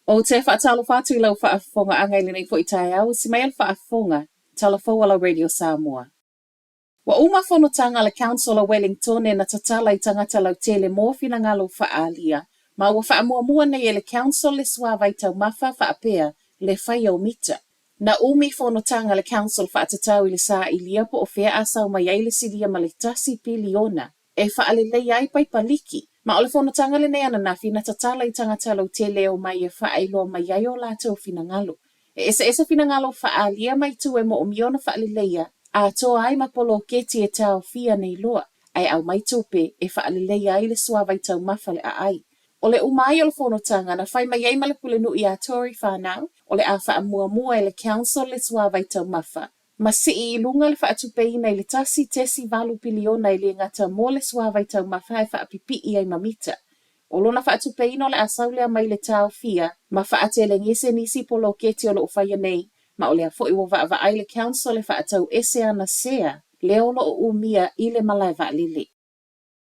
Ou te faatalofa atu i lau faafofogaaga i lenei foi taeao, usi mai a le faafofoga, tala fou a lau Radio Samoa. Ua uma fonotaga a le Council o Wellingtone na tatala i tagata lautele mo finagalo faaalia, ma ua faamuamua nei e le Council le suavai taumafa faapea le faia o mita. Na umi fonotaga a le Council faatatau i le sailia po o fea a sau mai ai le silia ma le tasi piliona e faaleleia ai paipa liki. Ma o le fonotaga lenei ananafi na tatala i tagata lautele e omai e faailoa mai ai o latou finagalo. E eseese finagalo faaalia mai itu e moomia ona faaleleia atoa ai ma poloketi e taofia nei loa, ae aumai tupe e faaleleia ai le suavai taumafa le aai. O le uma ai o le fonotaga na fai mai ai ma le Pulenuu ia Tory Whanau, o le a faamuamua e le Council le suavai taumafa, ma sii i luga le faatupeina i le 1.8 piliona e le gata mo le suavai taumafa ae faapipii ai ma mita. O lona faatupeina o le a sau lea mai le taofia ma faatelegese nisi poloketi o lo o faia nei, ma o lea foi ua vaavaai le Council e faatau ese ana sea lea o lo o umia i le malae vaalele.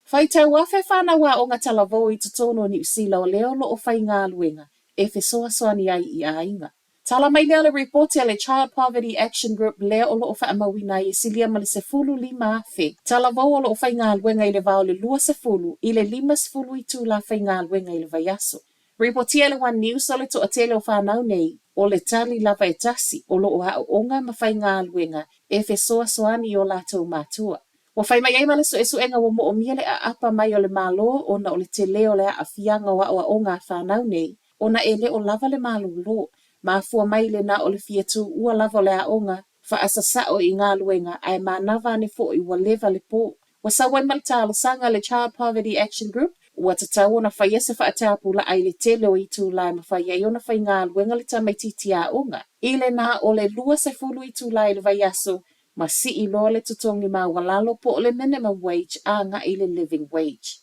Faitau afe fanau aoga talavou i totonu o Niu Sila o lea o lo o faigaluega e fesoasoani ai i aiga. Tala mai lea le ripoti a le Child Poverty Action Group lea o lo o faamauina ai e silia ma le 15,000 talavou o lo o faigaluega i le va o le 20 i le 50 itula faigaluega i le vaiaso. Ripotia e le One News o le toatele o fanau nei, o le tali lava e tasi o lo o aooga ma faigaluega e fesoasoani i o latou matua. Ua fai mai ai ma le suesuega ua moomia le aapa mai o le Malo ona o le tele o le aafiaga o aoaoga a fanau nei, ona e le o lava le malolo. Mafua mai lena o le fia tuua lava o le aoga, faasasao i galuega ae manava ane foi ua leva le po. Ua sau ai ma le talosaga a le Child Poverty Action Group, ua tatau ona faia se faatapulaa i le tele o itula e mafai ai ona faigaluega le tamaitiiti aoga i lena o le 20 itula i le vaiaso ma sii loa le totogi maualalo po o le minimum wage agai i le living wage.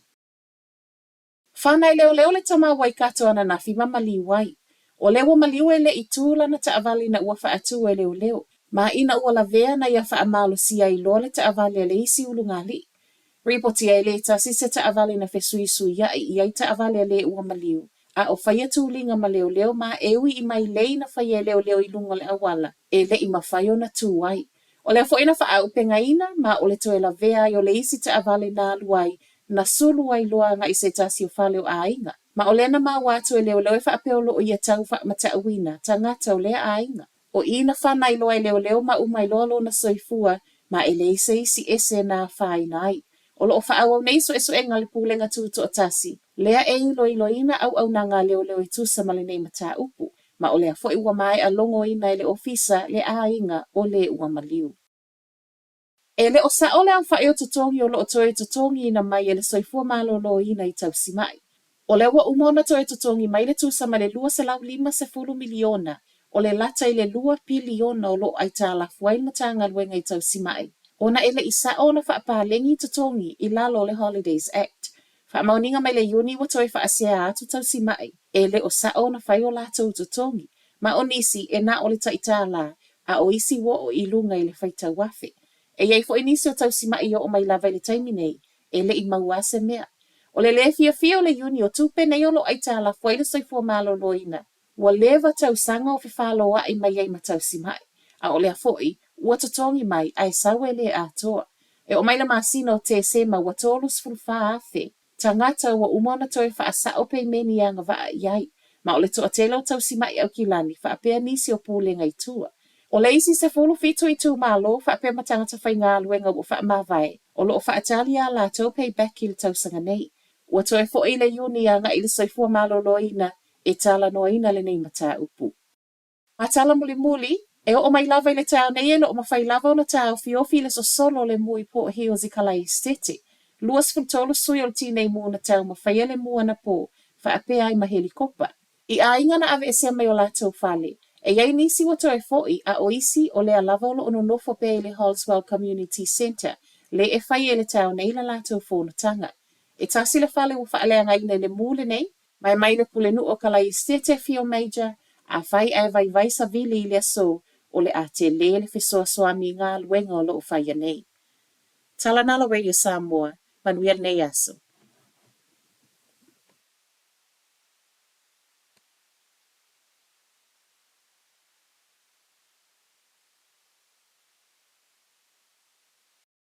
Whanai leoleo le tama a Waikato ananafi ma maliu ai. O lea ua maliu e leʻi tu lana taavale ina ua faatu e leoleo, ma ina ua lavea na ia faamalosia ai loa le taavale a le isi ulugalii. Ripotia e le tasi se taavale na fesuisuiaʻi i ai taavale a le ua maliu, a o faia tuliga ma leoleo ma e ui i mailei na faia e leoleo i luga o le auala, e leʻi mafai ona tu ai. O lea foi na faaaupegaina ma o le toe lavea ai o le isi taavale na alu ai, na sulu ai loa agai se tasi o fale o aiga. Ma o lea na maua atu e leoleo e faapea o loo ia tau faamatauina tagata o lea aiga. O i na whanai loa e leoleo ma uma ai loa lona soifua ma e leai se isi ese na afaina ai. O lo o faaauau nei suesuega a le Pulega Tutoatasi, lea e iloiloina auaunaga a leoleo e tusa ma lenei mataupu, ma o lea foi ua maea logoina e le Ofisa le aiga o le ua maliu. E le o sao le aofai o totogi o lo o toe totogiina mai e le soifua maloloina i tausimaʻi. O lea ua uma ona toe totogi mai le tusa ma le $250 miliona, o le lata i le lua piliona o lo o aitalafu ai le Matagaluega i tausimaʻi, ona e le i sao ona faapaleni totogi i lalo o le Holidays Act. Faamaoniga mai le Iuni ua toe faasea atu tausimaʻi, e le o sao ona fai o latou totogi, ma o nisi e na o le tai $1, a o isi ua oo i luga i le faitau afe. E i ai foi nisi o tausimaʻi i oo mai lava i le taimi nei, e le i maua se mea. O le lē fiafia o le Iuni o tupe nei o lo o aitalafu ai le soifua maloloina, ua leva tausaga o fefaloaʻi mai ai ma tausimaʻi, a o lea foi ua totogi mai ae sau e lē atoa. E oo mai le masina o Tesema ua 34,000 tagata ua uma ona toe faasao peimeni e agavaa i ai, ma o le toatele o tausimaʻi Aukilani faapea nisi o pulega i tua. O le isi 17 itumalo faapea ma tagata faigaluega ua faamavae, o lo o faatali ā latou payback i le tausaga nei. Ua toe foi le Iuni agai i le soifua maloloina e talanoaina lenei mataupu. Ma tala mulimuli, e oo mai lava i le taeao nei e le o mafai lava ona taofiofi le sosolo o le mu i Port Hills i Kalai Esetete. 23 sui o le tinei mu na taumafaia le mu anapō, faapea ai ma helikopa. I aiga na aveesea mai o latou fale, e i ai nisi ua toe foʻi, a o isi, o lea lava o lo o nonofo pea i le Halswell Community Centre, le e fai ai le taeao nei la latou fonotaga. E tasi le fale ua faaleagaina i le mu lenei, Mai mai le Pulenuu o Kalaesetete Fio Major, afai ae vaivai savili i le aso, o le a tele le fesoasoani i galuega o lo o faia nei. Tala Nalo Radio Samoa, manuia lenei aso.